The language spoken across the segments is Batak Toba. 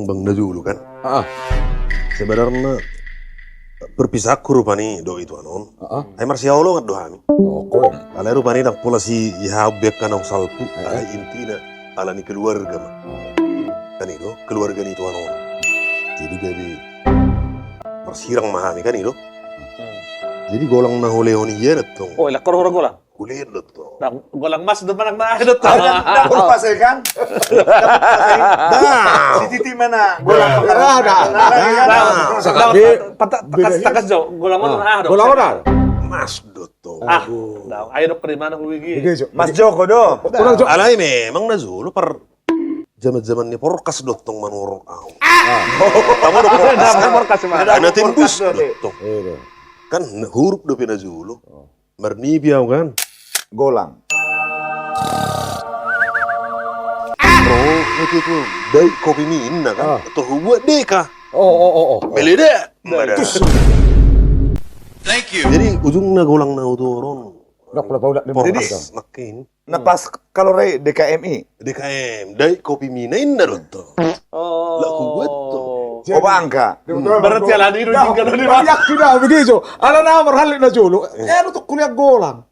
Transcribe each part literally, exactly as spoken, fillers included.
Bang na jolo kan. Ah. Sebenarna perpisahanku rupani do i tuan on. Ah. Ai marsihaholongan do hami. Oh, ko. Alai rupani ndang pola si iha bekan au salpu. Ah. Alai intina alani keluarga ma. Oh. Kan i do, keluarga ni tuan on. Jadi gabe marsirang ma hami kan i do. Hmm. Jadi golang na hulehon i ia do tong. Oh, ilak kor hora golang. Hulehon do tong. Nah, golang mas do manang na aha do tong. Ada, ada, ada, pas ya kan? Ada, pas ya. Nah. Si Titi mana? Golang. Nah, nah, nah, nah, nah, nah. Nah, sakabe. Takas, takas jo. Golang mana? Ah, do. Golang mana? Mas do tong. Ah, aduh. Nah, ayo dok, dari mana hubungi? Mas Joko do. Golang jo. Alai memang na jolo par jaman-jaman ni porkas do tong manurut au. Ah. Tamu do porkas. Porkas, mas. Ana tembus do tong. Iya. Kan huruf dope na jolo. Oh. Marnipi au kan. Golang. Oh, itu tu. Dai kopi mi inna kan. Ah. Toh buat deka. Oh, oh, oh, oh. Meleda. Tus. Thank you. Jadi ujungna golang na utoron. Dok, pola paulak di porkas. Jadi makin. Na pas kalau rai D K M i. D K M, dai kopi mi na inna do tong. Oh. Laku buat tong. Jadi, oba angka. Berarti alani do jingga do di mas. Banyak sudah begitu. Alana marhallet na jolo. Eh, lu tu kuliah golang.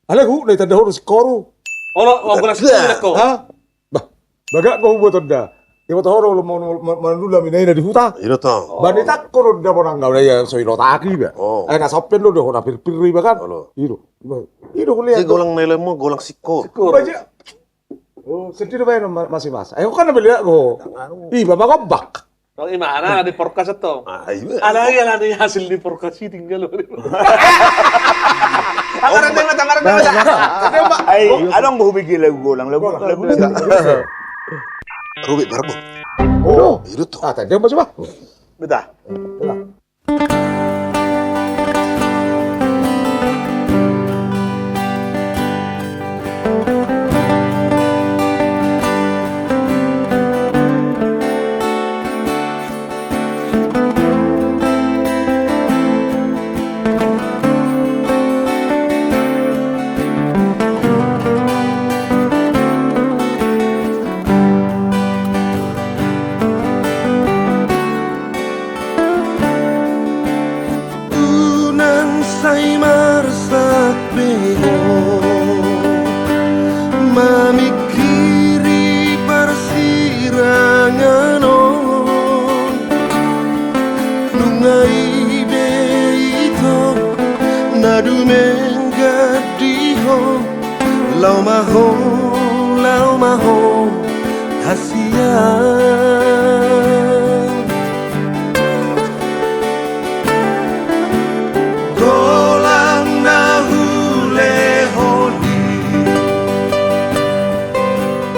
Alai hu, na itanda ho do sikoru. Olo, oh, golang sikoru. Ha? Bah, bagak ko buat onda. Iboto ho do, mandulam ina ina di huta. Iro tong. Bani tak kono da monang gau na ia so ilo taki ba. Oh. Ai na sopen do do na pirpir iba kan. Olo. Iro. Iro kuliah. Golang na ilemu golang sikoru. Baja. Oh, sedih do bae no masih mas. Ayo kan beli aku. Iba magombak. Tong imana di porkas tong. Ah, iya. Alai alani hasil di porkas i tinggal. Anggaran dia mata, anggaran dia mata. Ai, adong bo hubege lagu golang, lagu, lagu. Rubik barbo. Oh, itu tuh. Ah, tadi apa coba? Betah. Unang sai marsak be ho mamingkiri parsirangan on. Nunga i be ito na dumenggan di ho. Laho ma ho, laho ma ho, hasian. Golang na hulehon i,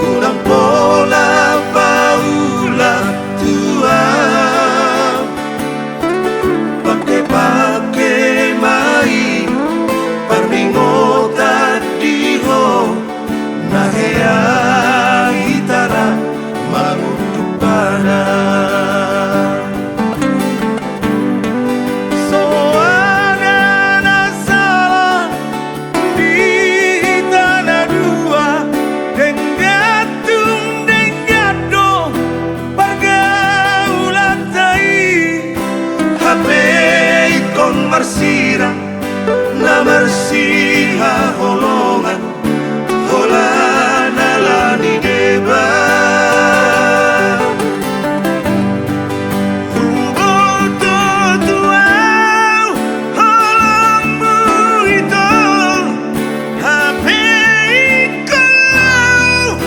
unang pola paulak tu au. Pake-pake ma i parningotan di ho, na hea hita ra mangunduk bana. Soada na salah di hita na dua, denggan tung denggan do pargaulanta i. Hape ingkon marsirang na marsihaholongan, holan alani deba. Huboto tu au holongmu ito, hape ingkon laho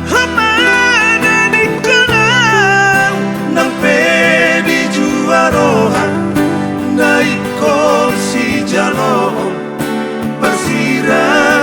ho manang ingkon laho. Nang pe di jua roha na ingkon sijaloon, parsirang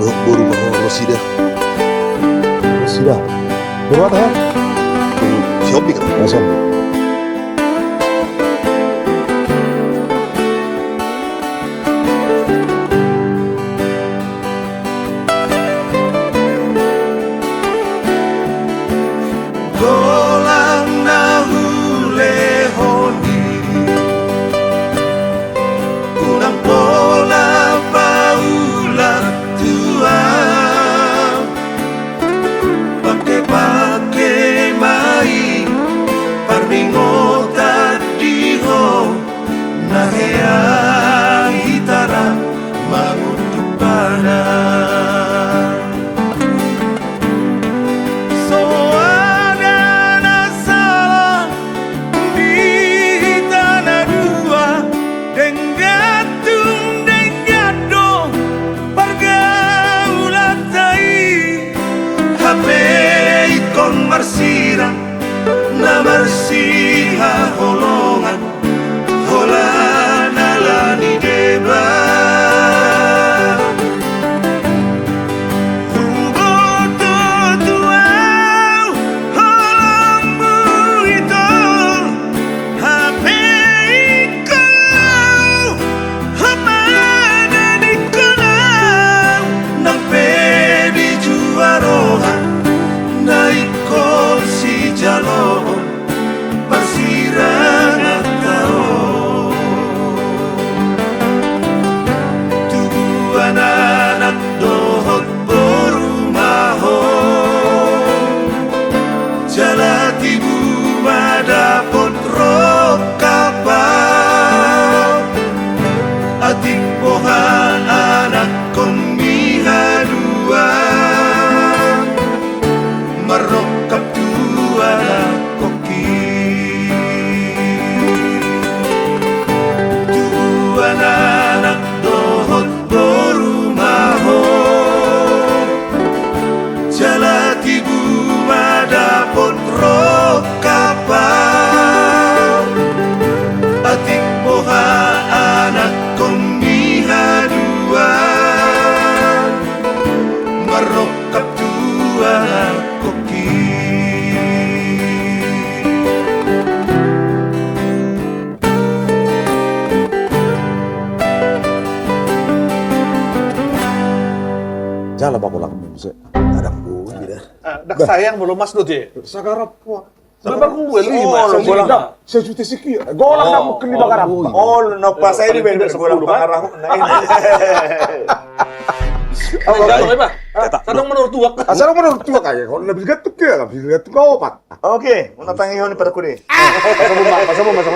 Boru ma ho, Rosida. Rosida. Boru aha? Boru Sihombing. Oh, Sihombing. Golang na hulehon i, unang pola paulak tu au. Pangke-pangke ma i parningotan di ho, na hea hita ra mangunduk bana. So ada na salah di hita na dua, denggan tung denggan do pargaulanta i. Hape ingkon marsirang na marsihaholongan, holan ala ni deba. Huboto tu au holongmu ito, hape ingkon laho ho ma na ningkon au. Nang pe dijua roha na ingkon sijaloon parsiranganta on. Tubuan anak dohot boru ma ho, jala tibu ma dapot rongkap au. Atik boha anakkon mi haduan, marrongkap tu anakkon i. Tubuan anak dohot boru ma ho, jala tibu ma dapot rongkap au. Atik boha anakkon mi haduan, marrongkap tu anakkon i. Jala bakolak muse. Adang boi da. Ah, dak sayang molo mas do je. Sagarap wa. Bapak gue lima. Oh, golang. Sejuta sekian. Golang. Oh, mungkin lima garap. Oh, no pas saya di band sepuluh, sepuluh, Bang. Parah, nah, ini. Apa, Bang? Sadong menurut tuak. Sadong menurut tuak aja. Kalau lebih gantung ya, lebih gantung kau opat. Oke, mau tangi honi pada kude. Ah, pas apa, Bang? Pas apa, Bang?